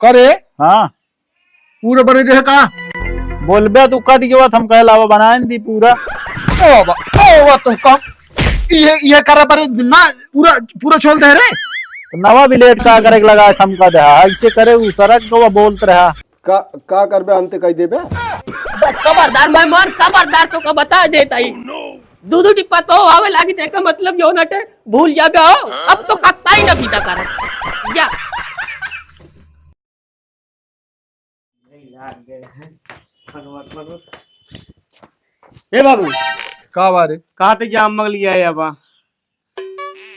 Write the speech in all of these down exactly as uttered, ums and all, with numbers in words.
करे? हाँ। पूरा बने रहे का? बोलबे तू कट गयो, हम कहे लावा बनाए न दी पूरा। ओ बाबा, ओ बाबा, तो कम। ये, ये करे पर ना, पूरा, पूरा छोल दे रे। तो नवा भी लेट का करे के लगा, हम का दे, ऐसे करे, उ सरक को वो बोलत रहा। का, का करबे, हम ते कह देबे। बस खबरदार, मैं मार खबरदार तो का बता देता ही। दू दू टिप्पा तो आवे लागी, तेका मतलब यो नटे, भूल जाबे हो। अब तो कत्ता ही ना पीता कर। जा। ए बाबू, का बा रे? कहाँ ते जाम मग लिया है अब?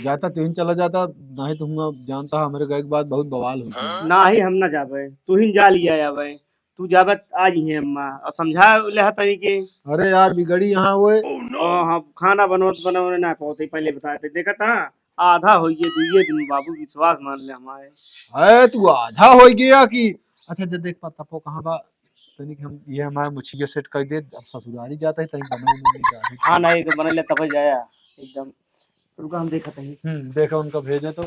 जाता तुहिन चला जाता, नाही तो हुआ जानता है, हमरे गए के बाद बहुत बवाल होता है। नाही, हम ना जाबे, तुहिन जा लिया आवे। तू जाबे आज ही अम्मा, और समझा ले हा तनी के। अरे यार, बिगड़ी यहाँ वो। ओ, हाँ, खाना बनवत बनवने ना पहुँचे, पहले बताए थे, देखा था, आधा हो गया, दुइये दिन बाबू, विश्वास मान ले हमारे। है, तू आधा हो गया कि, अच्छा, जब देख पा, तपो कहाँ बा, तनी के हम, ये हमारे मुछिया सेट कर दे, अब ससुरारी जाता है, तनी बना नहीं जाता है। हाँ, नहीं, तो बने ले तब जाया, एकदम। रुका, हम देखत हई। हम्म, देखो उनका भेजे तो।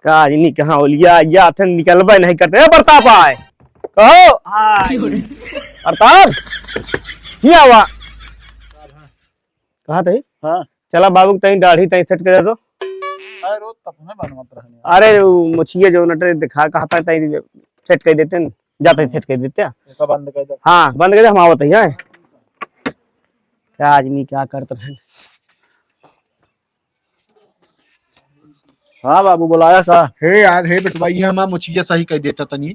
का इनी कहाँ ओलिया या थे निकलबे नहीं करते। ए, प्रताप आए। कहो। हाँ। प्रताप। ही आवा। कहाँ थे? हाँ। चला बाबू तई दाढ़ी तई सेट कर दो। अरे रोज तब ना बनवत रहने। अरे वो मुछिए जो नटरे दिखा कहाँ पे तई सेट कर देते हैं। जाते ही सेट कर देते हैं। इसका बंद कर दे। हाँ, बंद कर दे, हम आवत ही हैं। क्या आदमी क्या करत रहे। हाँ बाबू, बोलाया का? हे यार, हे बेटवा, ये हमार मुछिया सही कह देता तनी।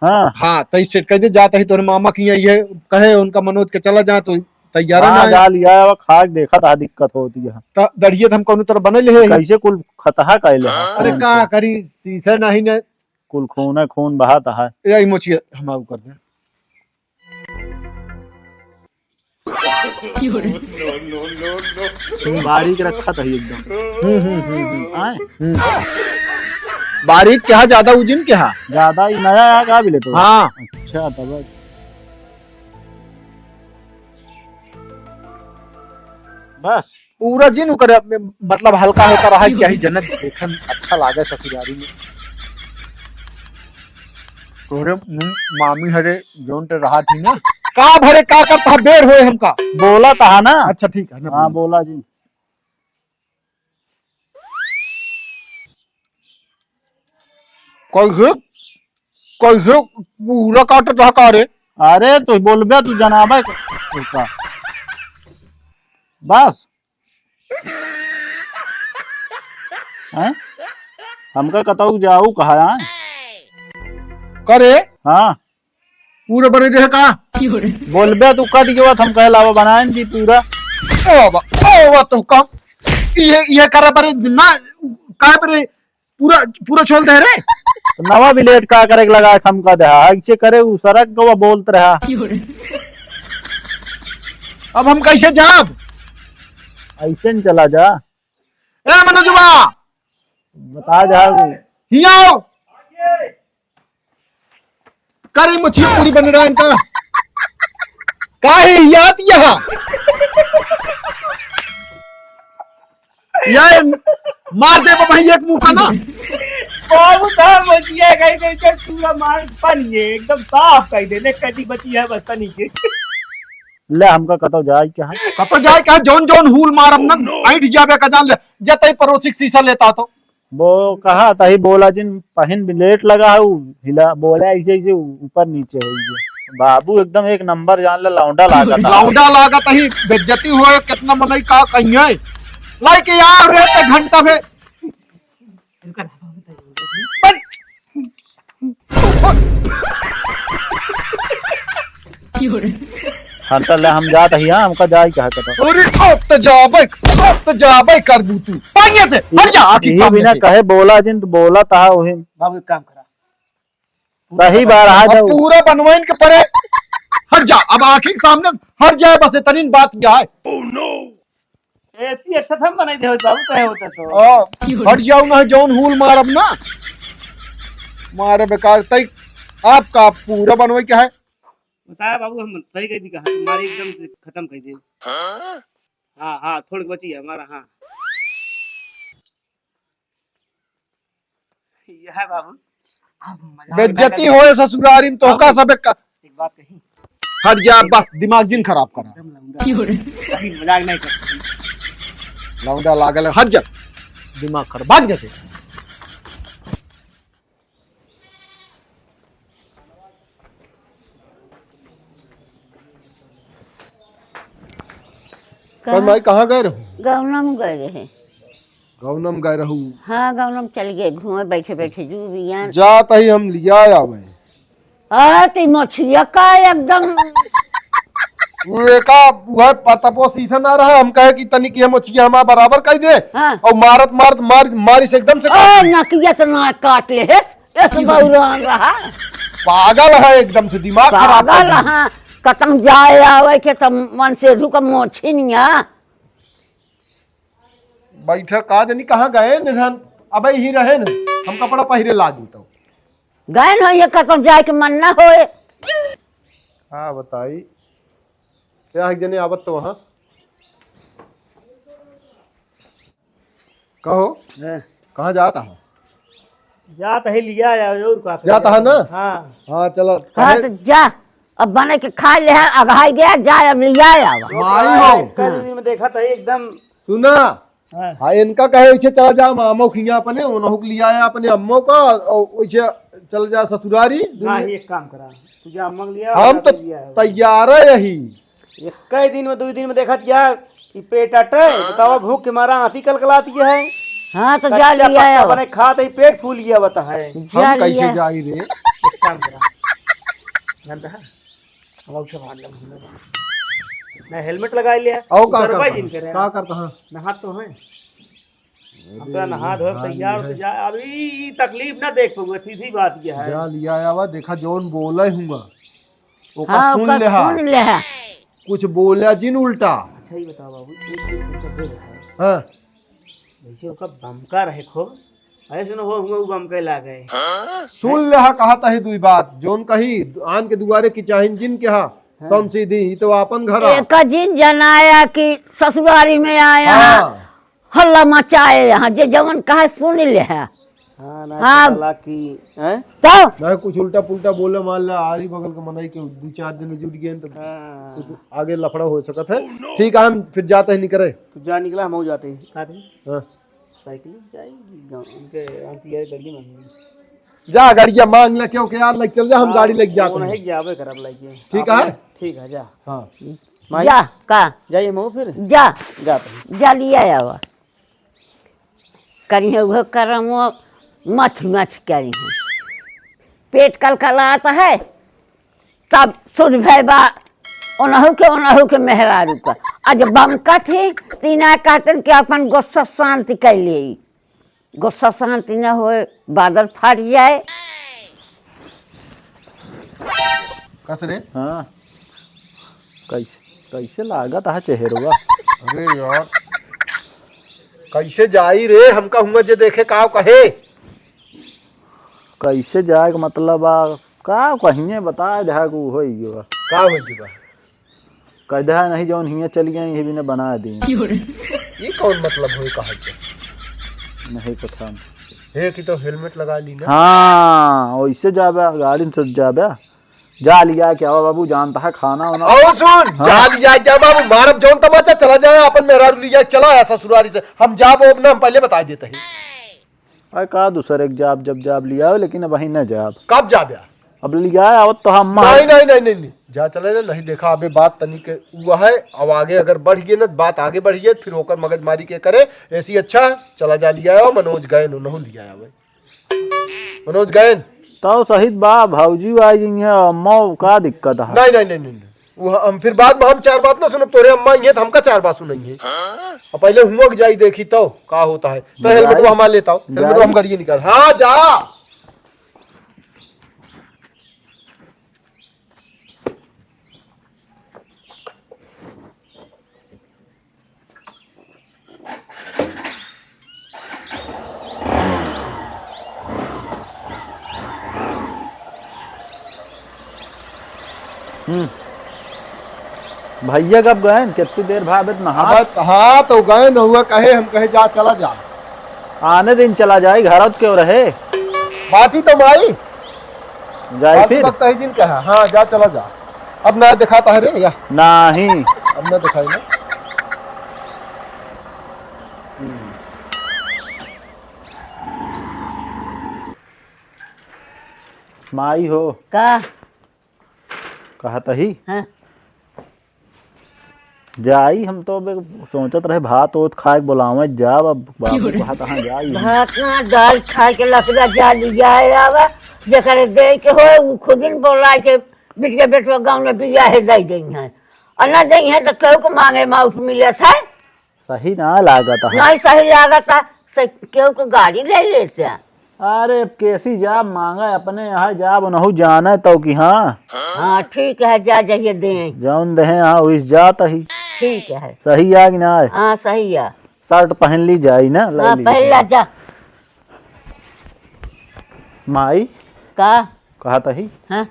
हाँ। हाँ, तई सेट कह दे, जाता ही तोरे मामा की ये कहे, उनका मनोज के चला जा, तो तैयार हाँ, ना है। जा लिया, अब खा के देखा था, दिक्कत होती है। त दढ़िया त हम कौनो तरह बने ले है। कैसे कुल खतहा कैले है? अरे का करी, शीशे नहीं ने। कुल खून है, खून बहाता है। यही मुछिया हम आऊ कर दे। बारीक रखा था एकदम। हम्म, हम्म, हम्म, हम्म। आए? हम्म। बारीक क्या ज्यादा उजिन क्या? ज्यादा ही नया आया का बिले तो? हाँ। अच्छा, तब बस। पूरा जिन ओकर, मतलब, हल्का होता रहा, चाहे जनत देखन अच्छा लागे ससुरारी में। तोहरे मुंह मामी हरे जोन ते रहा थी ना। का भरे का करता है, बेर होए हमका। बोला था ना। अच्छा, ठीक है ना, हाँ, बोला। बोला जी। कैसे, कैसे पूरा काटत रहा का रे? अरे, तू बोलबे, तू जनाबे क-, का। बस। हैं? हमका कतऊ जाऊ कहा है? करे? हाँ। पूरा बने रहे का? बोलबे तू कट गयो, हम कहे लावा बनाए दी पूरा। ओ बा, ओ बा तो कम। ये, ये करे बरे ना, का बरे पूरा, पूरा छोल दे रे। तो नवा भी लेट का करे के लगा, हम का दे, ऐसे करे उ सरक गवा बोलत रहा। अब हम कैसे जाब? ऐसे न चला जा। ए मनोजवा, बता जा। हियाओ। करे मछली पूरी बन रहा है इनका। काहे याद यहाँ? यार, मार दे भाई एक मुका ना। बाबू था मछिया कहीं कहीं के पूरा मार बनिए, एकदम साफ कह दे, ले कदी बची है बस तनी के। ले हमका कतो जाए के है? कतो जाए के है? जौन जौन हुल मारब ना, ऐंठ जाबे का जान ले। जतई परोसी के शीशा लेता तो। वो कहा तही बोला जिन पहिन भी लेट लगा है, उ हिला बोला ऐसे ऐसे ऊपर नीचे हो गया। बाबू एकदम एक नंबर जान ले, लौंडा लागत है। लौंडा लागत ही, बेइज्जती होए, कितना मनई का कहिए। लाइके यार रे ते घंटा में। बन। हाँ, तो ले हम जात ही, हाँ, हमका जाए कहा कता। अरे, अब तो जाबे, अब तो जाबे करबू तू। पानिया से, हट जा, आखिर यही सामने बिना से। कहे बोला जिन, तो बोला तहा वही। बाबू, एक काम करा। सही बार आ अब जाओ। पूरा बनवाइन के परे। हट जा, अब आखिर सामने से हट जाए, बस इतनी बात क्या है? एती अच्छा था हम बनाई देवत बाबू, कहे होता तो। ओ, हट जाओ ना, जौन हुल मारब ना। मारे बेकार, तई आपका पूरा बनवाई क्या है? बताया बाबू, हम सही कह दी कहा, तुम्हारी एकदम से खत्म कर दी। हाँ? हाँ, हाँ, थोड़ी बची है हमारा, हाँ। यह है बाबू। अब मजाक बेइज्जती नहीं होए ससुरारी में, तोहका बाबू, सबे का। एक बात कही। हट जा, बस दिमाग जिन खराब करा। एकदम लौंडा। क्यों रे? नहीं, मजाक नहीं करता। लौंडा लागल है, हट जा। दिमाग खराब, भाग जा से। कहाँ? कल माई कहाँ गए रहू? गौनम गए रहे। गौनम गए रहू? हाँ, गौनम चल गए घूमे बैठे बैठे जू बियान। जात ही हम लिया आवे। अरे ती मोछिया का एकदम। वो एका, वह पतपो सीसन आ रहा, हम कहे कि तनिक ये मोछिया हमार बराबर कर दे। हाँ। और मारत मारत मार, मारिस एकदम से ए, काट ली। नकिया से ना काट ले हेस। एस बौरान रहा। पागल है एकदम से, दिमाग खराब कर पागल दिया। हाँ, कतम जाए आवे के तब मन से रुक मोछिनिया। बैठा का जनी कहाँ गए न रहन, अबे ही रहे न, हम कपड़ा पहिरे लागी तो। गए न हो ये कतम जाए के मन ना होए। हाँ बताई, क्या एक जने आवत तो वहाँ। कहो, हैं? कहाँ जात हो? जात है लिया या और का जात करे? है ना? हाँ। हाँ, चला, हाँ, काहे? तो जा, अब बने के खा ले है, अघाई गया, जा, अब लिया आवा। माई हो। कल दिन में देखा था एकदम। सुना। हाँ। हाँ, इनका कहे, "इसे चला जा, मामो खिया अपने, उन्हों के लिया आया अपने अम्मो का, और इसे चल जा ससुरारी।" हाँ, एक काम करा, तू जा अम्मा के लिया, हम तो लिया आया। तैयार है यही। एक दिन में, दो दिन में देखत जा, ई पेट अटे, बतावा, भूख के मारा आंती कलकलाती है। हाँ, तो जा कच्चा लिया पक्का आवा। बने खात है, पेट फूल गया बता है। जा हम कैसे लिया। जाई रे? एक काम करा, जानता है, हम उसे मार ले, ना हेलमेट लगा लिया, और का उतरबा करता जिन है? करे। का करता है? नहात तो है। हम तो नहा धो अरे, तैयार हो है। जा, अभी ई तकलीफ ना देख पउबे, सीधी बात ये है। जा लिया आवा, देखा जौन बोले हुआ, ओका हाँ, सुन ओका लेहा। सुन लेहा। कुछ बोला जिन उल्टा। अच्छा, ये बताओ बाबू, एक चीज तुमसे बोल रहा है। हाँ। जैसे ओका बमका रहे खूब, ऐसे न हो हुआ बमके लागे। सुन लेहा, कहा तही दुई बात, जौन कही आन के दुआरे की चाहिन जिन के हा, हाँ। सम सीधी, ई तो आपन घर आ। एक जिन जनाया कि ससुरारी में आया। हाँ। हल्ला मचाए यहाँ, जे जवन कहे सुन ले है। हाँ, ना हाँ। तो साला की, हैं? तो? ना कुछ उल्टा पुल्टा बोले, मान ला, आरी बगल के मनई के दू चार दिन जुट गए, तो हाँ। कुछ आगे लफड़ा हो सकत है। ठीक है, हम फिर जाते हैं, निकरे। तू जा निकला, हम हो जाते हैं। का थे? हाँ। साइकिल जाएगी, गाँव, उनके आंटी यार गड़िया मांगेंगे। जा, गड़िया मांग ले, क्यों के यार, लेके चल जा, हम हाँ, गाड़ी लेके जाते वो हैं। नहीं जावे करब लेके। ठीक है? ठीक है, जा। हाँ। माई, जा, का? जाइए मऊ फिर। जा। जाते हैं। जा लिया आवा। करिहे उहे करम वो मथ मथ करिहे। पेट कलकलात है, तब सुध भय बा ओनहु के, ओनहु के मेहरारू का। आज बमकत ही, तीना कहतन कि अपन गुस्सा शांति कर ले। गुस्सा शांति न होए, बादल फाट जाए। कस रे? हाँ। कैसे, कैसे लागत है चेहरवा? अरे यार, कैसे जाई रे? हमका हुआ जे देखे काव कहे। कैसे जाए के मतलब आ, का कहिए बता दे, को हो ही गया। का हो गया? कह दे नहीं, जौन हियाँ चली गई, ये भी न बना दी। ये कौन मतलब होई कहा के? नहीं पता। हे कि तो हेलमेट लगा ली ना। हाँ, वैसे जाबे, गाड़ी में से जाबे। जा लिया के आवा बाबू, जानता है खाना वाना। और सुन, हाँ। जा लिया के आवा बाबू, मारब जौन तमाचा, चला जाए, अपन मेहरारू लिया, चला आया ससुरारी से। हम जाबो अब ना, हम पहले बता देते हैं। अरे का दूसर एक जाब, जब जाब लिया हो, लेकिन अब वहीं न जाब। कब जाब यार? अब लिया आवत तो हम नहीं, नहीं, नहीं, नहीं, नहीं। जा चले जा, नहीं देखा, अबे बात तनी के हुआ है, अब आगे अगर बढ़ गए ना, बात आगे बढ़ गए, फिर ओकर मगजमारी के करे, ऐसी अच्छा, चला जा लिया आओ, मनोज गए, उन्हों लिया आवे। मनोज गए। तो सहित बा, भौजी आई गई है, अम्मा का दिक्कत है? नहीं, नहीं, नहीं, नहीं, नहीं। वो हम फिर बाद में हम चार बात ना सुनब, तोरे अम्मा आई है तो हमका चार बात सुनाई है। अब पहले हुआ के जाई देखी तो का होता है। तो हेलमेट वो हमारे लेता हो, हेलमेट वो हम गाड़ी निकाल। हाँ, जा। हम्म। भैया कब गए? कितनी देर भाई अबे नहा। अब हाँ, तो गए न हुआ, कहे हम कहे जा, चला जा। आने दिन चला जाए, घर क्यों रहे? बाटी तो माई। जाए बाकी फिर? बात तही दिन कहा, हाँ, जा, चला जा। अब ना दिखाता है रे, या। नहीं। अब ना दिखाई ना। हम्म। माई हो। का? कहत ही। हाँ। जाई, हम तो अबे सोचत रहे भात ओत खाए के बोलावे जाब, अब बाबू कहा कहाँ जाई। भात ना, दाल खाए के लसगा जा लिया आवा, जेकरे दे के होए, उ खुदिन बोलाए के बिटिया बेटवा गाँव में बियाहे दे देइहैं। और ना देइहैं तो केहू के मांगे माउस मिलत है। सही ना लागत है। नहीं सही लागत है, से केहू के गाड़ी ले लेते हैं। अरे, अब कैसी जाब मांगा, अपने यहाँ जाब, उनहु जाने तो कि हाँ। हाँ, ठीक है, जा, जाइए दे। जौन देहे, हाँ, वही जात ही। ठीक है। सही है कि ना है? हाँ, सही है। शर्ट पहन ली जाई ना, लाई हाँ, ली पहन जाई। ला जा। माई। का? कहत ही। हाँ।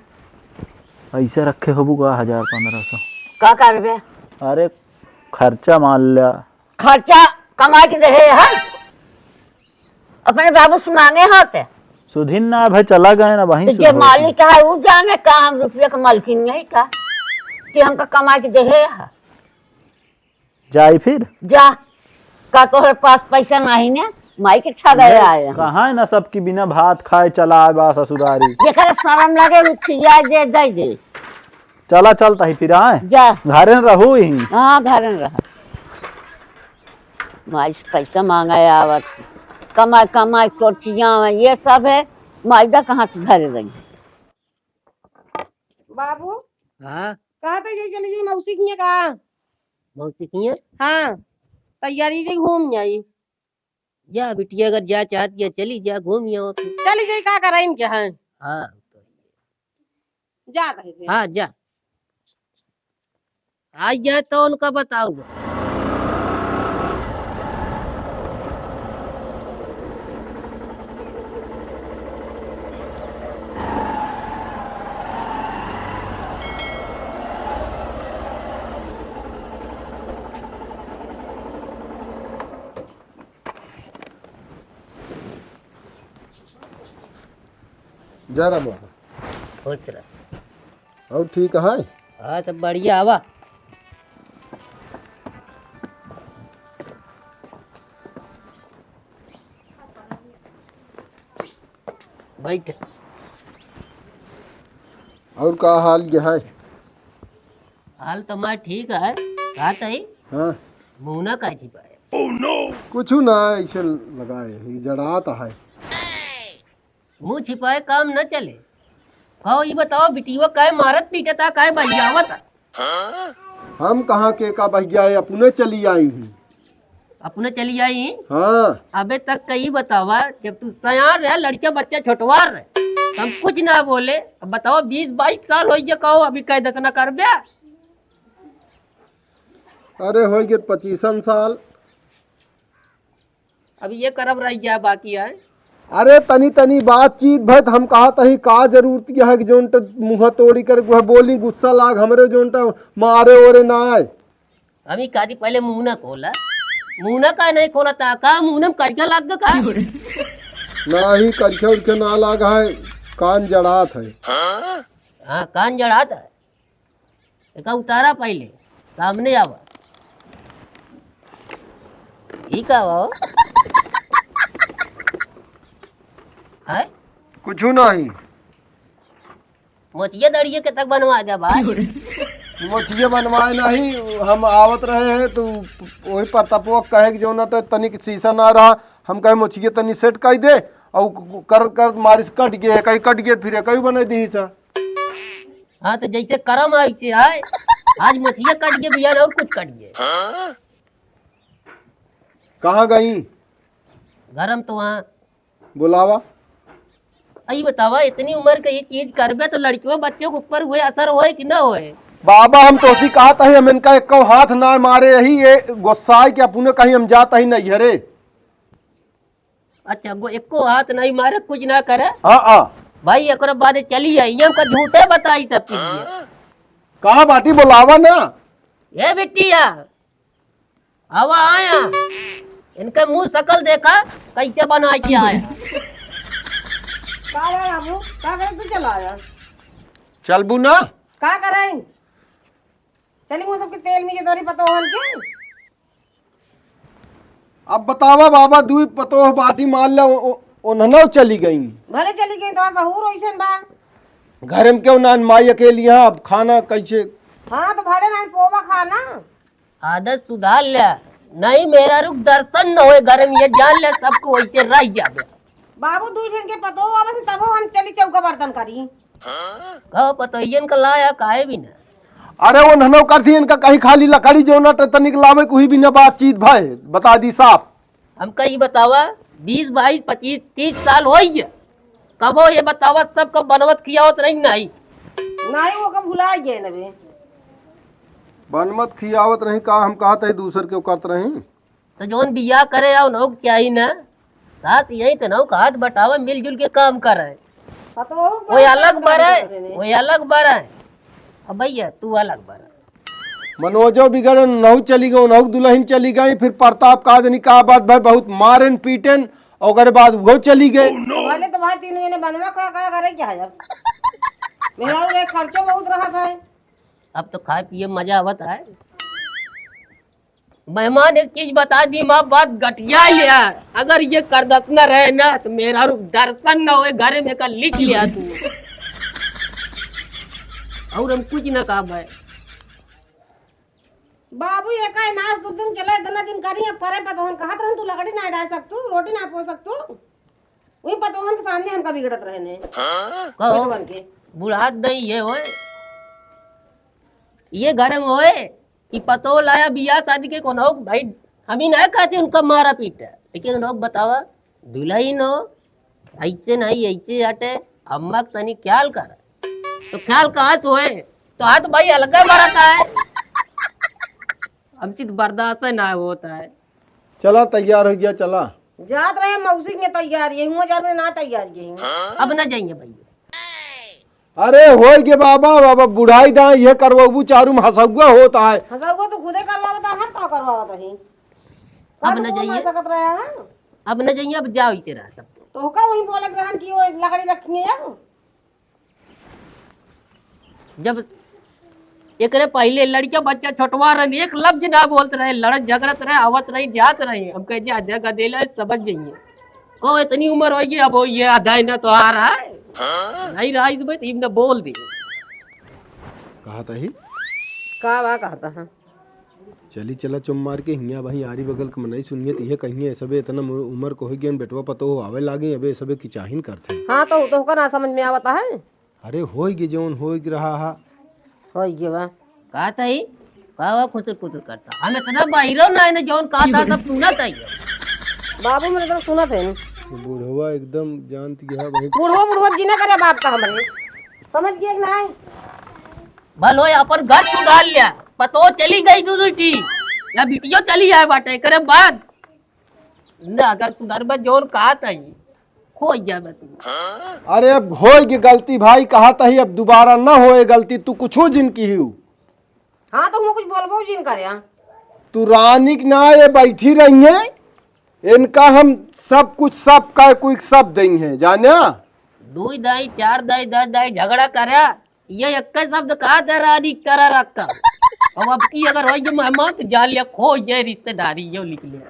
ऐसे रखे होबू का हजार पन्द्रह सौ? का करबे? अरे, खर्चा मान ल्या। खर्चा कमाई के देहे है? अपने बाबू से मांगे होते? सुधिन ना भाई, चला गए ना वहीं तो से जे होती। मालिक है, उ जाने का हम रुपया के मालकिन नहीं का कि हमका कमाई के देहे है। जाई फिर? जा, का तोहरे पास पैसा नहीं ने? माई के छा गए अरे, आए हैं। कहाँ है ना सबकी बिना भात खाए चला आए बा ससुरारी। जेकरा शरम लगे, उ खिया जे, दे दे। चला, चलता ही फिर, आए? जा। घरे न रहू ही। हाँ, घरे न रह। माई से पैसा मांगा आवत। कमाई, कमाई, कोर्चियाँ, ये सब है। माई दा कहाँ से धरे रही? बाबू, हाँ? कहा था ये चली जाई मौसी किया का? मौसी किया? हाँ, तैयारी से घूम आई। जा बिटिया, अगर जा चाहत या चली जा, घूम आओ फिर। चली जाई, का करा इनके हैं? हाँ। जा भाई, भाई। हाँ, जा। आ गया तो उनका बताऊंगा। जय राम बाबा। खुश रह। और ठीक है? हाँ, सब बढ़िया। आवा, बैठ। और का हाल ये है? हाल तो मैं ठीक है। कहा तही? हाँ। मुँह ना काहे छिपाए? कुछ ना, ऐसे लगाए, ये जड़ात है। मुँह छिपाए काम न चले। कहो, ई बताओ, बिटिया काहे मारत पीटत आ, काहे बहियावत आ? हम कहाँ के का बहियाए, अपने चली आई ही। अपने चली आई? हाँ। अबे तक का ई बतावा, जब तू सयान रहे, लड़के बच्चे छोटवार रहे, तो हम कुछ ना बोले। अब बताओ, बीस बाईस साल हो गया, कहो अभी कह दस ना करबे? अरे हो गए पच्चीसन साल। अब ये करब रह गया बाकी है। अरे तनी तनी बातचीत भय, हम कहा तही का जरूरत यह है कि जोन त मुँह तोड़ी कर वह बोली, गुस्सा लाग हमरे जोन त मारे ओरे ना आए। हम ही कहा थी पहले मुँह ना खोला, मुँह ना का नहीं खोला था, का मुँह में करिया लाग गया का? नहीं, करिया उरिया ना लाग है, कान जड़ात है। हाँ, कान जड़ात है। एका उतारा पहले, सामने आवा। ई का हो? हैं? कुछ नहीं। मोचिया दड़िया के तक बनवा दे भाई। मोचिया बनवाए नहीं, हम आवत रहे हैं तो वही प्रतापवा कहे कि जो ना तो तनिक सीसा ना रहा, हम कहे मोचिया तनी सेट कर दे और कर कर मारिस कट गए, कहीं कट गए फिर कहीं बने दी सा। हाँ, तो जैसे करम आई से आए, आज मोचिया कट गए भैया, और कुछ कट गए। कहाँ गई? गरम तो वहाँ। बुलावा। अई बतावा, इतनी उम्र के ये चीज करबे तो लड़कियों बच्चों के ऊपर हुए असर होए कि ना होए? बाबा, हम तोसी कहा तही, हम इनका एको हाथ ना मारे, यही ये गुस्साए कि अपने कहीं हम जात ही नहीं घरे। अच्छा, गो-, एको हाथ नहीं मारे, कुछ ना करे। हाँ, हाँ। भाई, एकरा बाद चली आई, हमका झूठे बताई सब चीज। कहाँ बाटी, बुलावा ना। ए बिटिया, आवा आया। इनका मुंह शकल देखा, कैसे बना के आया। का रे बाबू, का करे तू? चला जा। चलबू ना? का करे? चली वो सबके तेल में जे तोरी पतोहन के। अब बतावा बाबा, दुई पतोह बाटी, मान ला ओ-, ओ-, ओन्हनो चली गई। भले चली गई तो सहूर ओइसन बा। घर में क्यों ना माई अकेली, हाँ, अब खाना कैसे? हाँ, तो भले ना पोवा खाना। आदत सुधार ले, नहीं मेहरारू के दर्शन न होए घर में, ये जान ले, सबको वैसे रह जाबे। बाबू, दू जन के पतोह आवे से तबो हम चली चौका बर्तन करी। कहो पतोहियन का लाया काहे भी ना? अरे वो ननो करती इनका कहीं खाली लकड़ी जो ना त तनिक लावे कोई भी ना बातचीत भाई, बता दी साफ। हमका ई बतावा, बीस, बाईस, पच्चीस, तीस साल होई गया, कबो ये बतावा सब कब बनवत खियावत रही नहीं? नहीं, वो कब भुला गए नबे। बनवत खियावत रही का, हम कहत है दूसर के करत रही। तो जौन बियाह करे आओ नौक चाही ना, सास यही तो नौक हाथ बटावे, मिलजुल के काम करे। हाँ, तो वो वो अलग बात बरे, करे। वो अलग बरे। अब भैया तू अलग बरे। मनोजो बिगड़े, नहु चली गई, नहु दुल्हन चली गई, फिर प्रताप का जनी का बात भाई, बहुत मारेन पीटेन, ओकरे बाद वो चली गए। पहले तो भाई तीन जने बनवा का, का करे क्या है अब? मेरा रे खर्चो बहुत रहा था। अब तो खाए पिए मजा आवत है। मेहमान एक चीज बता दी, माँ बात गटिया लिया, अगर ये करदतना रहे ना तो मेहरारू दर्शन ना होए, घरे में का लिख लिया तू। और हम कुछ ना कहा भाई। बाबू, ये का नाच दो दिन चले, इतना दिन करी, अब परे पतोहन कहत रहन, तू लकड़ी ना डाल सकतू, रोटी ना पो सकतू, वही पतोहन के सामने हमका बिगड़त रहने। कहो, बचवन के। बुढ़ात नहीं ये होए, ये घर में होए, कि पतोह लाया बियाह शादी के कोनो भाई, हम ही ना कहते उनका मारा पीटा, लेकिन उन लोग बतावा, दुल्हन हो, ऐसे नहीं, ऐसे हटे, अम्मा के तनी ख्याल कर। तो ख्याल कहाँ से होए? तो हाथ भाई अलगा बरता है। हमसे तो बर्दाश्त ही ना होता है। चला, तैयार हो गया, चला। जात रहे मौसी में तैयार, यही हुआ जाने ना तैयार यही। अब ना जाइए भैया। अरे होई गे बाबा, बाबा बुढ़ाई दाई ये करवाबू, चारू में हंसौआ होता है। हंसौआ तो खुदे करवावता, हम का करवावत रही? अब का न तो जाइए। बोल सकत रहे हैं? अब न जाइए, अब जाओ इसे रहा सब। तो का वही बोलत रहन कि वो लकड़ी रखी है अब? जब एकरे पहिले लड़का बच्चा छोटवा रहन, एक लफ्ज ना बोलत रहे, लड़त झगड़त रहे, आवत रही, जात रही। हम कहे, "जा, जा, गदेला है, समझ जाइए।" को इतनी उम्र होई गई, अब वो ये अदाय ना तो आ रहा है। नहीं रहा इस बात, इम ना बोल दे। कहा तही? का बा कहता है? चली चला चुम मार के हियाँ वहीं आरी बगल के मनई सुनिए, त इहे कहिए, "सबे इतना मु-, उम्र को होई गयन, बेटवा पतोह आवे लागे, अबे सबे किचाहिन करत हैं।" हाँ, तो, तो ओकर ना समझ में आवता है। अरे होई गे जौन होई गे रहा हा। होई गे बा। का तही? का बा खुसुर खुसुर करता? हम इतना बहिरो ना है ना, जौन कहता सब सुनत है। बाबू मेरे तरफ सुनत है ना। बुढ़वा एकदम जानत गया भाई। बुढ़वा, बुढ़वा जी ना करे बाप का हमरे। समझ गए कि नहीं? भलो अपन घर सुधार लिया, पतो चली गई दूध उठी, या बिटियो चली आए बाटे, करे बाद ना अगर सुधरबे जौन कहत है, खो जाबे तू। अरे अब होई गे गलती भाई, कहत ही अब दोबारा न होए गलती, तू कुछो जिन किहू। हाँ तो हूँ कुछ बोलबो जिन करे। तू रानी के ना ये बैठी रही है, इनका हम सब कुछ, सब का कोई सब देंगे, जाने? दुई दाई, चार दाई, दस दाई झगड़ा करे, ये एक शब्द कहा दे रानी करा रखा। अब अब की अगर होई जो मेहमान तो जान लिया, खो जाए रिश्तेदारी, यो लिख लिया।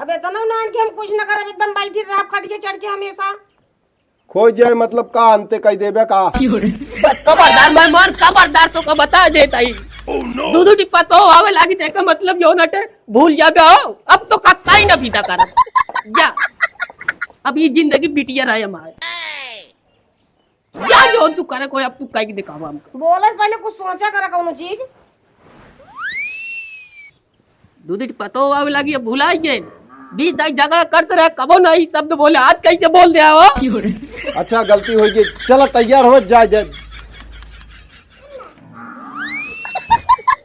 अब इतना ना कि हम कुछ ना करब, एकदम बैठी रह खटिया चढ़ के हमेशा। खो जाए मतलब का अंते कह देबे का? बस खबरदार मेहमान, खबरदार तो का बता देता ही। दूध उठी पतो आवे लागी, देखे मतलब यो नटे भूल जाबे हो। अब तो कत्ता ही ना विदा करब। जा, अब ये जिंदगी बिटिया रहे हमारे। जा जौन तू करे कोई, अब तू कह के दिखावा हमको। बोले से पहले कुछ सोचा करा कौनो चीज। दूध उठी पतो आवे लागी, अब भुलाई गए। बीस दाई झगड़ा करते रहे, कबो नहीं शब्द बोले, आज कैसे बोल दिया हो? अच्छा गलती होई गई, चला तैयार हो, जा, जा।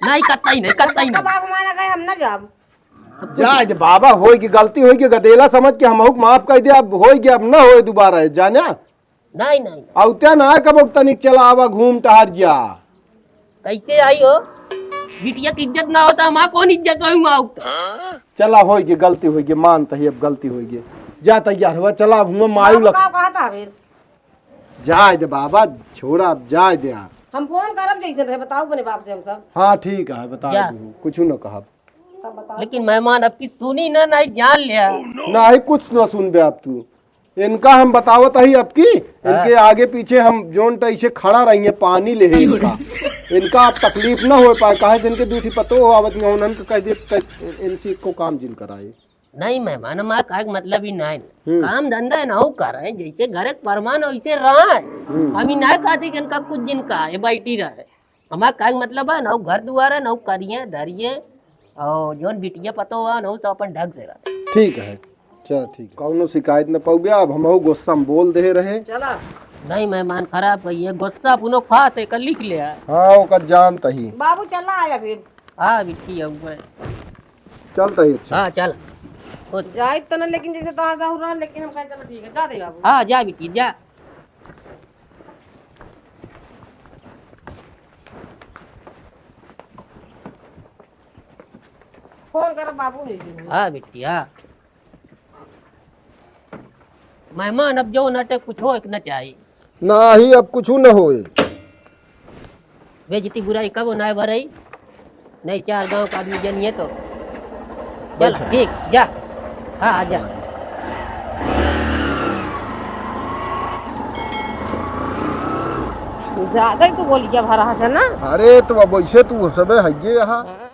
नहीं, कतई नहीं, कतई नहीं। बाप माना गए, हम ना जाब। जा, जा बाबा, होई गई गलती, होई गई गदेला समझ के हमहू के माफ कर दे, अब होई गई, अब ना होए दोबारा, जाना? नहीं, नहीं। औते ना कबो तनिक चला आवा, घूम टहर जा। कैसे आई हो? बिटिया की इज्जत ना होता, हमार कौन इज्जत होई हुआ उठता? चला, होई गई गलती, होई गई, मानता ही अब गलती होई गई। जा तैयार हुआ, चला अब हुआ मायू बाबू लग। का कहता है फिर? जाए दे बाबा, छोड़ा, अब जाए दे आप। हम फोन करब जैसे रहे, बताओ अपने बाप से हम सब। हाँ, ठीक है, बता जा। दू, कुछ न कहब। तब बताओ। लेकिन मेहमान अब की सुनी ना, नहीं जान लिया। नहीं, कुछ न सुनबे आप तू। इनका हम बतावत ही अब की, हाँ। इनके आगे पीछे हम जोन टाइप से खड़ा रही है, पानी ले है इनका। इनका अब तकलीफ ना हो पाए, काहे से इनके दू ठी पतो हो आवत में, उन्हन के कह दे, क-, इनसे को काम जिन कराए। नहीं मेहमान, हमारा कहे के मतलब ही नहीं। हम्म। काम धंधा है ना, वो कर रहे हैं, जैसे घर के फरमान वैसे रहे। हम्म। हम ही नहीं कहते कि इनका कुछ दिन का है, बैठी रहे। हमारा कहे के मतलब है ना, वो घर दुआर है ना, वो करिए, धरिए, और जोन बिटिया पतो हुआ ना, वो तो अपन ढंग से रहे। ठीक है, चल ठीक है। कौनो शिकायत न पाउबे, अब हमहू गुस्सा में बोल दे रहे। चला। नहीं मेहमान, खराब कहिए, गुस्सा पुनो खाते कर लिख ले है। हाँ, ओकर जानत ही। बाबू चला आया फिर। हाँ, बिट्टी है वो। चलता ही अच्छा। हाँ, चल। खुद। जाए तो ना, लेकिन जैसे तहाँ साहु रहा, लेकिन हम कहे, "चलो ठीक है, जा दे बाबू।" हाँ, जा बिट्टी, जा। फोन कर बाबू नहीं से। हाँ, बिट्टी, हाँ। मेहमान, अब जो नाटक कुछ हो, एक न चाही। नाही, अब कुछ न होए। बेइज्जती बुराई कबो ना भरई, नहीं चार गांव का आदमी जनिए तो। चल, बैठा। ठीक, जा। हाँ, हाँ, जा। ज्यादा ही तू बोलिया भरा है ना? अरे, तो अब वैसे तू सबे हइये यहाँ। हाँ।